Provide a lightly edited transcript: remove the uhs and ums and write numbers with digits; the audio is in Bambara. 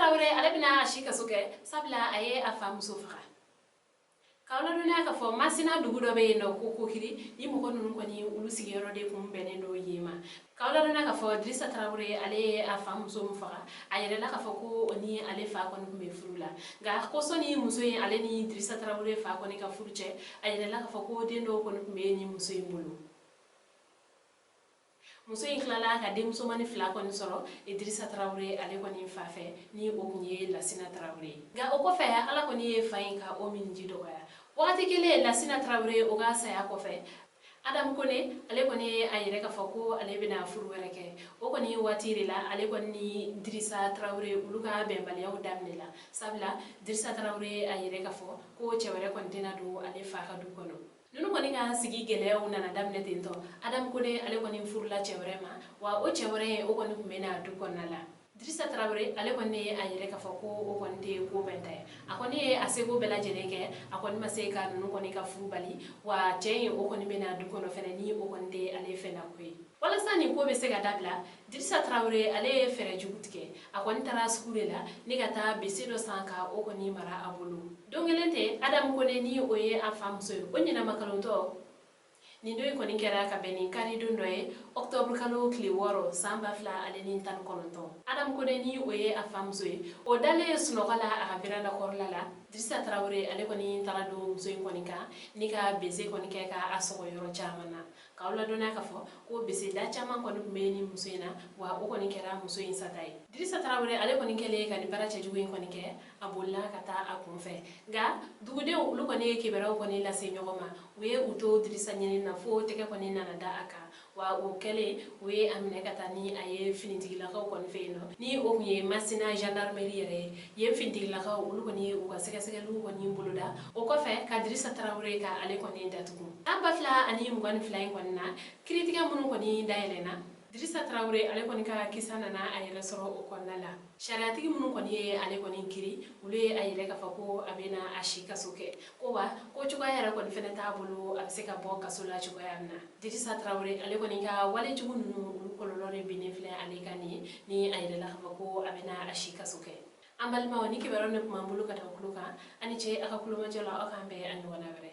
Tarawele ale bɛna a si kaso kɛ, sabula a ye a fa muso faga. K'aw ladɔnniya k'a fɔ Masina dugu dɔ bɛ yen nɔ ko Kokiri, ni mɔgɔ ninnu kɔni olu sigiyɔrɔ de kun bɛnnen don yen ma. K'aw ladɔnniya k'a fɔ Dirisa Tarawele ale ye a fa muso min faga, a yɛrɛla k'a fɔ ko o ni ale fa kɔni tun bɛ furu la. Nka ko sɔnni muso in ale ni Dirisa Tarawele fa kɔni ka furu cɛ, a yɛrɛla k'a fɔ ko den dɔw kɔni tun bɛ ni muso in bolo. Muso in tilala ka denmusomani fila kɔni sɔrɔ Dirisa Tarawele ale kɔni fa fɛ, ni o tun ye Lasina Tarawele ye. Nka o kɔfɛ, Ala kɔni ye fa in ka o miniji dɔgɔya. Wagati kelen Lasina Tarawele o ka saya kɔfɛ, Adamu Kone ale kɔni ye a yɛrɛ k'a fɔ ko ale bɛna furu wɛrɛ kɛ. O kɔni waati de la, ale kɔni ni Dirisa Tarawele olu ka bɛnbaliyaw daminɛla, sabula Dirisa Tarawele a yɛrɛ k'a fɔ ko cɛ wɛrɛ kɔni tɛna don ale fa ka du kɔnɔ. Ninnu kɔni ka sigi gɛlɛyaw nana daminɛ ten tɔ. Adamu Kone ale kɔni furula cɛ wɛrɛ ma, wa o cɛ wɛrɛ in o kɔni tun bɛ na du kɔnɔna la. Dirisa Tarawele ale kɔni ye a yɛrɛ k'a fɔ ko o kɔni tɛ ko bɛnta ye. A kɔni ye a seko bɛɛ lajɛlen kɛ, a kɔni ma se ka ninnu kɔni ka furu bali, wa cɛ in o kɔni bɛ na du kɔnɔ fɛnɛ, ni o kɔni tɛ ale fɛla ko ye. Walasa nin ko bɛ se ka dabila, Dirisa Tarawele ale ye fɛɛrɛ jugu tigɛ. A kɔni taara sugu de la ni ka taa bese dɔ san ka o kɔni mara a bolo. Don kelen tɛ, Adamu Kone ni o ye a fa muso ye, o ɲinamakalotɔ. Nin don in kɔni kɛra ka bɛn ni kari don dɔ ye, octobre kalo tile 6, san 2019. Adamu Kone ni o ye a fa muso ye, o dalen sunɔgɔ la a ka veranda kɔrɔla la, Dirisa Tarawele ale kɔni taara don muso in kɔni kan ni ka bese kɔni kɛ ka a sɔgɔ yɔrɔ caman na. K'aw ladɔnniya k'a fɔ ko bese da caman kɔni tun bɛ ni muso in na, wa o kɔni kɛra muso in sata ye. Dirisa Tarawele ale kɔni kɛlen ka nin baara cɛjugu in kɔni kɛ, a bolila ka taa a kun fɛ. Nka dugudenw olu kɔni ye kibaruyaw kɔni lase ɲɔgɔn ma. U ye u to Dirisa ɲini na fo tɛgɛ kɔni nana da a kan, wa o kɛlen u ye a minɛ ka taa ni a ye finitigilakaw kɔni fɛ yen nɔ, ni o tun ye Masina gendarmerie yɛrɛ ye. Yen finitigilakaw olu kɔni ye u ka sɛgɛsɛgɛliw kɔni boloda o kɔfɛ ka Dirisa Tarawele ka ale kɔni datugu. San 2022 in kɔni na, kiiritigɛ minnu kɔni dayɛlɛnna, Dirisa Tarawele ale kɔni ka kisa nana a yɛrɛ sɔrɔ o kɔnɔna la. Sariyatigi minnu kɔni ye ale kɔni kiri, olu ye a yɛrɛ k'a fɔ ko a bɛna a si kaso kɛ, ko wa ko cogoya yɛrɛ kɔni fɛnɛ t'a bolo a bɛ se ka bɔ kaso la cogoya min na. Dirisa Tarawele ale kɔni ka wale jugu ninnu olu kɔlɔlɔ de binnen filɛ ale kan nin ye, ni a yɛrɛ la k'a fɔ ko a bɛna a si kaso kɛ. An balimaw, ni kibaruyaw de tun b'an bolo ka da tulo kan. A ni ce a ka kulomajɔ la. Aw k'an bɛn a ɲɔgɔnna wɛrɛ.